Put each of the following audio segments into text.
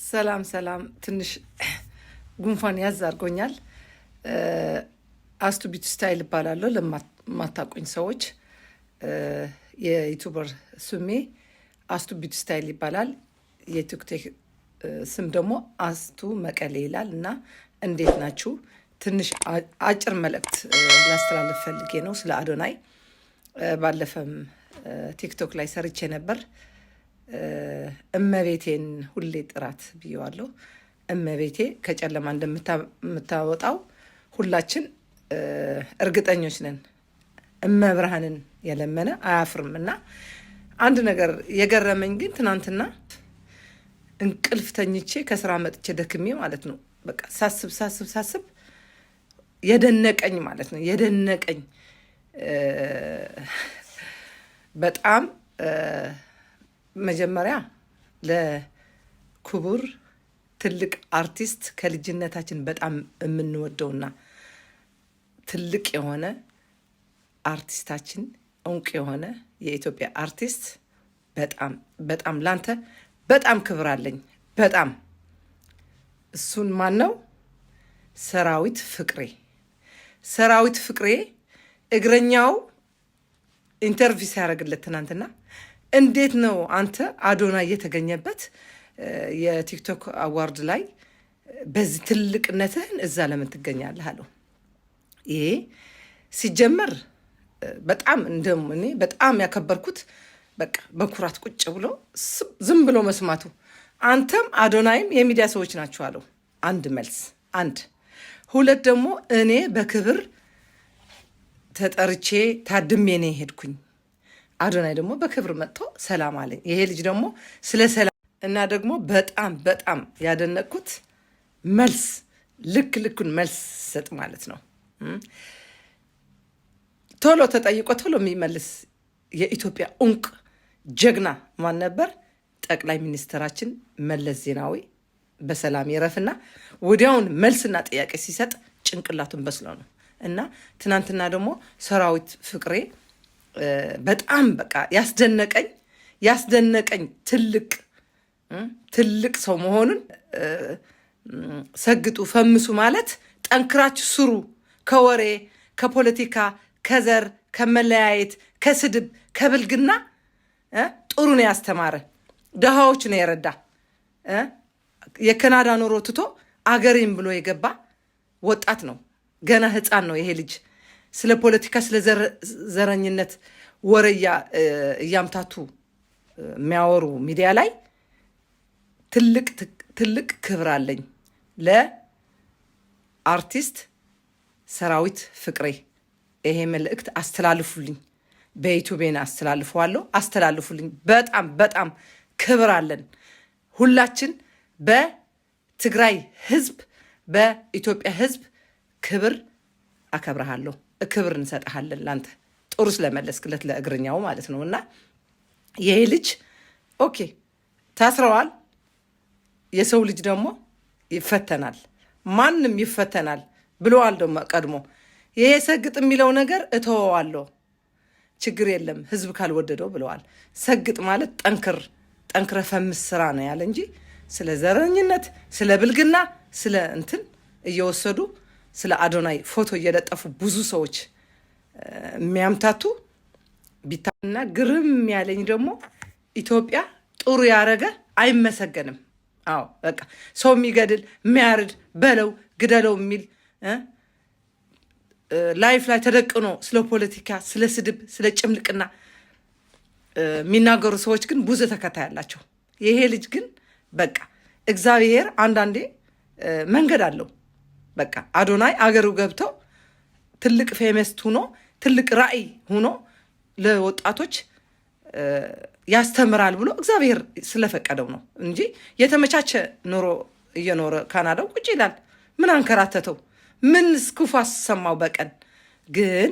ሰላም ሰላም። ትንሽ ጉንፋን ያዝ አድርጎኛል። አስቱ Beauty Style እባላለሁ። ለማታውቁኝ ሰዎች የ YouTuber ስሜ አስቱ Beauty Style ይባላል። የቲክቶክ ስም ደግሞ አስቱ መቀሌ ይላል። እና እንዴት ናችሁ? ትንሽ አጭር መልእክት ላስተላልፍ ፈልጌ ነው ስለ አዶናይ። ባለፈም ቲክቶክ ላይ ሰርቼ ነበር። እመቤቴን ሁሌ ጥራት ብየዋለሁ። እመቤቴ ከጨለማ እንደምታወጣው ሁላችን እርግጠኞች ነን። እመብርሃንን የለመነ አያፍርም። እና አንድ ነገር የገረመኝ ግን ትናንትና እንቅልፍ ተኝቼ ከስራ መጥቼ ደክሜ ማለት ነው፣ በቃ ሳስብ ሳስብ ሳስብ የደነቀኝ ማለት ነው፣ የደነቀኝ በጣም፣ መጀመሪያ ለክቡር ትልቅ አርቲስት፣ ከልጅነታችን በጣም የምንወደውና ትልቅ የሆነ አርቲስታችን፣ እንቁ የሆነ የኢትዮጵያ አርቲስት፣ በጣም በጣም ላንተ በጣም ክብር አለኝ። በጣም። እሱን ማን ነው? ሰራዊት ፍቅሬ። ሰራዊት ፍቅሬ እግረኛው interview ሲያደርግለት ትናንትና፣ እንዴት ነው አንተ አዶናይ የተገኘበት የቲክቶክ award ላይ በዚህ ትልቅነትህን እዛ ለምን ትገኛለህ አለው። ይሄ ሲጀመር በጣም እንደም እኔ በጣም ያከበርኩት በቃ በኩራት ቁጭ ብሎ ዝም ብሎ መስማቱ። አንተም አዶናይም የሚዲያ ሰዎች ናችሁ አለው። አንድ መልስ አንድ፣ ሁለት ደግሞ እኔ በክብር ተጠርቼ ታድሜ ነው የሄድኩኝ። አዶናይ ደግሞ በክብር መጥቶ ሰላም አለኝ። ይሄ ልጅ ደግሞ ስለ ሰላም እና ደግሞ በጣም በጣም ያደነቅኩት መልስ፣ ልክ ልኩን መልስ ሰጥ ማለት ነው። ቶሎ ተጠይቆ ቶሎ የሚመልስ የኢትዮጵያ እንቁ ጀግና ማን ነበር? ጠቅላይ ሚኒስትራችን መለስ ዜናዊ በሰላም ይረፍና ወዲያውን መልስና ጥያቄ ሲሰጥ ጭንቅላቱን በስሎ ነው። እና ትናንትና ደግሞ ሰራዊት ፍቅሬ በጣም በቃ ያስደነቀኝ ትልቅ ትልቅ ሰው መሆኑን፣ ሰግጡ ፈምሱ ማለት ጠንክራችሁ ስሩ፣ ከወሬ፣ ከፖለቲካ፣ ከዘር፣ ከመለያየት፣ ከስድብ፣ ከብልግና ጥሩ ነው ያስተማረ፣ ድሃዎች ነው የረዳ፣ የካናዳ ኑሮ ትቶ አገሬን ብሎ የገባ ወጣት ነው። ገና ህፃን ነው ይሄ ልጅ። ስለ ፖለቲካ፣ ስለ ዘረኝነት ወሬ እያምታቱ የሚያወሩ ሚዲያ ላይ ትልቅ ትልቅ ክብር አለኝ ለአርቲስት ሰራዊት ፍቅሬ። ይሄ መልእክት አስተላልፉልኝ። በዩቱቤን አስተላልፈዋለሁ። አስተላልፉልኝ። በጣም በጣም ክብር አለን ሁላችን በትግራይ ህዝብ፣ በኢትዮጵያ ህዝብ ክብር አከብረሃለሁ፣ ክብር እንሰጥሃለን ላንተ ጥሩ ስለመለስክለት ለእግረኛው ማለት ነው። እና ይሄ ልጅ okay ታስረዋል። የሰው ልጅ ደግሞ ይፈተናል፣ ማንም ይፈተናል ብለዋል። ደግሞ ቀድሞ ይሄ ሰግጥ የሚለው ነገር እተወዋለሁ፣ ችግር የለም ህዝብ ካልወደደው ብለዋል። ሰግጥ ማለት ጠንክር፣ ጠንክረ ፈምስ ስራ ነው ያለ እንጂ ስለ ዘረኝነት፣ ስለ ብልግና፣ ስለ እንትን እየወሰዱ ስለ አዶናይ ፎቶ እየለጠፉ ብዙ ሰዎች የሚያምታቱ ቢታና ግርም ያለኝ ደግሞ ኢትዮጵያ ጥሩ ያደረገ አይመሰገንም። አዎ በቃ ሰው የሚገድል፣ የሚያርድ፣ በለው ግደለው የሚል፣ live ላይ ተደቅኖ ስለ ፖለቲካ፣ ስለ ስድብ፣ ስለ ጭምልቅና የሚናገሩ ሰዎች ግን ብዙ ተከታይ አላቸው። ይሄ ልጅ ግን በቃ እግዚአብሔር አንዳንዴ መንገድ አለው። በቃ አዶናይ አገሩ ገብተው ትልቅ famous ሁኖ፣ ትልቅ ራዕይ ሁኖ ለወጣቶች ያስተምራል ብሎ እግዚአብሔር ስለፈቀደው ነው እንጂ የተመቻቸ ኑሮ እየኖረ ካናዳው ቁጭ ይላል። ምን አንከራተተው? ምን ክፉ አሰማው? በቀን ግን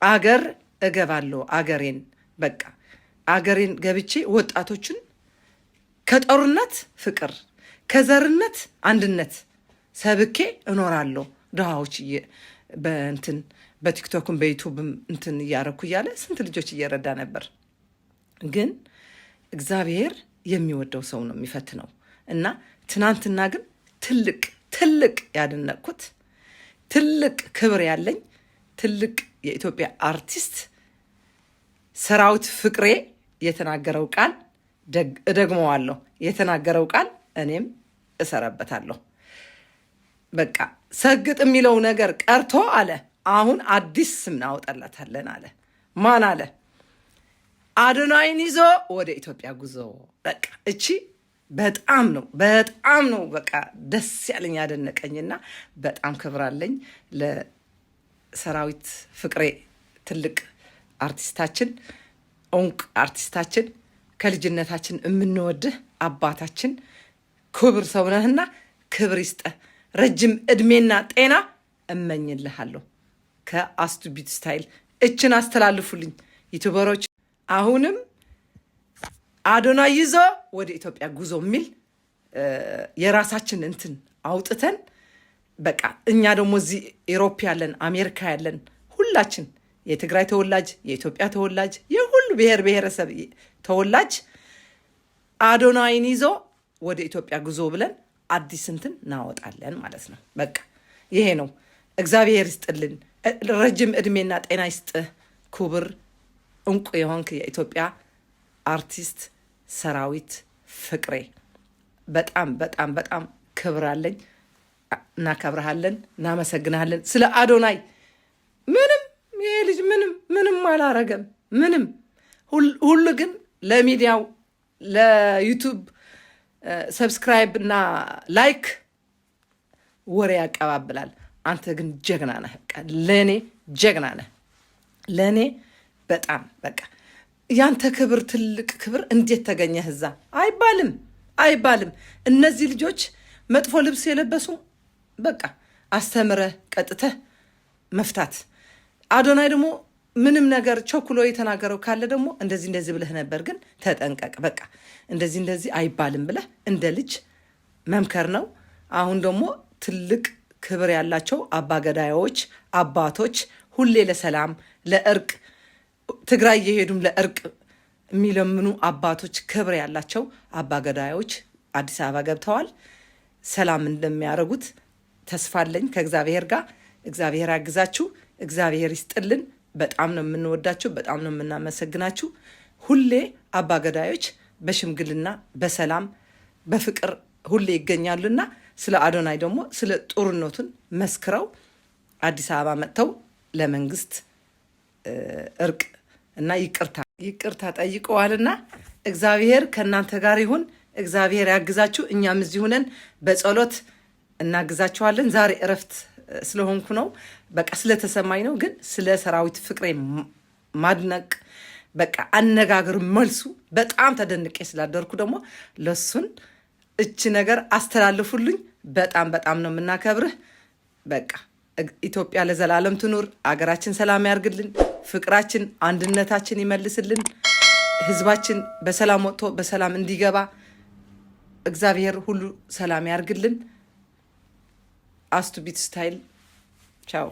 አገር እገባለሁ፣ አገሬን በቃ አገሬን ገብቼ ወጣቶችን ከጦርነት ፍቅር፣ ከዘርነት አንድነት ሰብኬ እኖራለሁ። ድሃዎች በእንትን በቲክቶክም በዩቱብም እንትን እያረኩ እያለ ስንት ልጆች እየረዳ ነበር። ግን እግዚአብሔር የሚወደው ሰው ነው የሚፈትነው እና ትናንትና ግን ትልቅ ትልቅ ያደነቅኩት፣ ትልቅ ክብር ያለኝ፣ ትልቅ የኢትዮጵያ አርቲስት ሰራዊት ፍቅሬ የተናገረው ቃል እደግመዋለሁ። የተናገረው ቃል እኔም እሰራበታለሁ። በቃ ሰግጥ የሚለው ነገር ቀርቶ አለ፣ አሁን አዲስ ስም እናወጣላታለን አለ። ማን አለ? አዶናይን ይዞ ወደ ኢትዮጵያ ጉዞ። በቃ እቺ በጣም ነው፣ በጣም ነው በቃ ደስ ያለኝ፣ ያደነቀኝና በጣም ክብር አለኝ ለሰራዊት ፍቅሬ፣ ትልቅ አርቲስታችን፣ እንቁ አርቲስታችን፣ ከልጅነታችን የምንወድህ አባታችን፣ ክብር ሰው ነህና ክብር ይስጠህ። ረጅም እድሜና ጤና እመኝልሃለሁ። ከአስቱ Beauty Style እችን አስተላልፉልኝ YouTuber ኦች። አሁንም አዶናይ ይዞ ወደ ኢትዮጵያ ጉዞ የሚል የራሳችን እንትን አውጥተን በቃ እኛ ደግሞ እዚህ Europe ያለን፣ አሜሪካ ያለን፣ ሁላችን የትግራይ ተወላጅ፣ የኢትዮጵያ ተወላጅ፣ የሁሉ ብሔር ብሔረሰብ ተወላጅ አዶናይን ይዞ ወደ ኢትዮጵያ ጉዞ ብለን አዲስ እንትን እናወጣለን ማለት ነው። በቃ ይሄ ነው። እግዚአብሔር ይስጥልን፣ ረጅም እድሜና ጤና ይስጥህ። ክቡር እንቁ የሆንክ የኢትዮጵያ አርቲስት ሰራዊት ፍቅሬ፣ በጣም በጣም በጣም ክብር አለኝ። እናከብረሃለን፣ እናመሰግንሃለን። ስለ አዶናይ ምንም ይሄ ልጅ ምንም ምንም አላረገም። ምንም ሁሉ ግን ለሚዲያው፣ ለ YouTube subscribe እና like ወሬ ያቀባብላል። አንተ ግን ጀግና ነህ። በቃ ለእኔ ጀግና ነህ። ለእኔ በጣም በቃ ያንተ ክብር፣ ትልቅ ክብር። እንዴት ተገኘህ እዛ አይባልም፣ አይባልም። እነዚህ ልጆች መጥፎ ልብስ የለበሱ በቃ አስተምረህ ቀጥተህ መፍታት። አዶናይ ደግሞ ምንም ነገር ቸኩሎ የተናገረው ካለ ደግሞ እንደዚህ እንደዚህ ብለህ ነበር፣ ግን ተጠንቀቅ፣ በቃ እንደዚህ እንደዚህ አይባልም ብለህ እንደ ልጅ መምከር ነው። አሁን ደግሞ ትልቅ ክብር ያላቸው አባገዳዮች፣ አባቶች፣ ሁሌ ለሰላም፣ ለእርቅ ትግራይ እየሄዱም ለእርቅ የሚለምኑ አባቶች፣ ክብር ያላቸው አባገዳዮች አዲስ አበባ ገብተዋል። ሰላም እንደሚያደርጉት ተስፋ አለኝ ከእግዚአብሔር ጋር። እግዚአብሔር ያግዛችሁ፣ እግዚአብሔር ይስጥልን። በጣም ነው የምንወዳችሁ፣ በጣም ነው የምናመሰግናችሁ። ሁሌ አባገዳዮች በሽምግልና፣ በሰላም፣ በፍቅር ሁሌ ይገኛሉና ስለ አዶናይ ደግሞ ስለ ጦርነቱን መስክረው አዲስ አበባ መጥተው ለመንግስት እርቅ እና ይቅርታ ጠይቀዋልና እግዚአብሔር ከእናንተ ጋር ይሁን። እግዚአብሔር ያግዛችሁ። እኛም እዚህ ሁነን በጸሎት እናግዛችኋለን። ዛሬ እረፍት ስለሆንኩ ነው፣ በቃ ስለተሰማኝ ነው። ግን ስለ ሰራዊት ፍቅሬ ማድነቅ፣ በቃ አነጋገር መልሱ በጣም ተደንቄ ስላደርኩ ደግሞ ለሱን እች ነገር አስተላልፉልኝ። በጣም በጣም ነው የምናከብርህ። በቃ ኢትዮጵያ ለዘላለም ትኑር። አገራችን ሰላም ያርግልን። ፍቅራችን፣ አንድነታችን ይመልስልን። ህዝባችን በሰላም ወጥቶ በሰላም እንዲገባ እግዚአብሔር ሁሉ ሰላም ያርግልን። አስቱ Beauty Style፣ ቻው።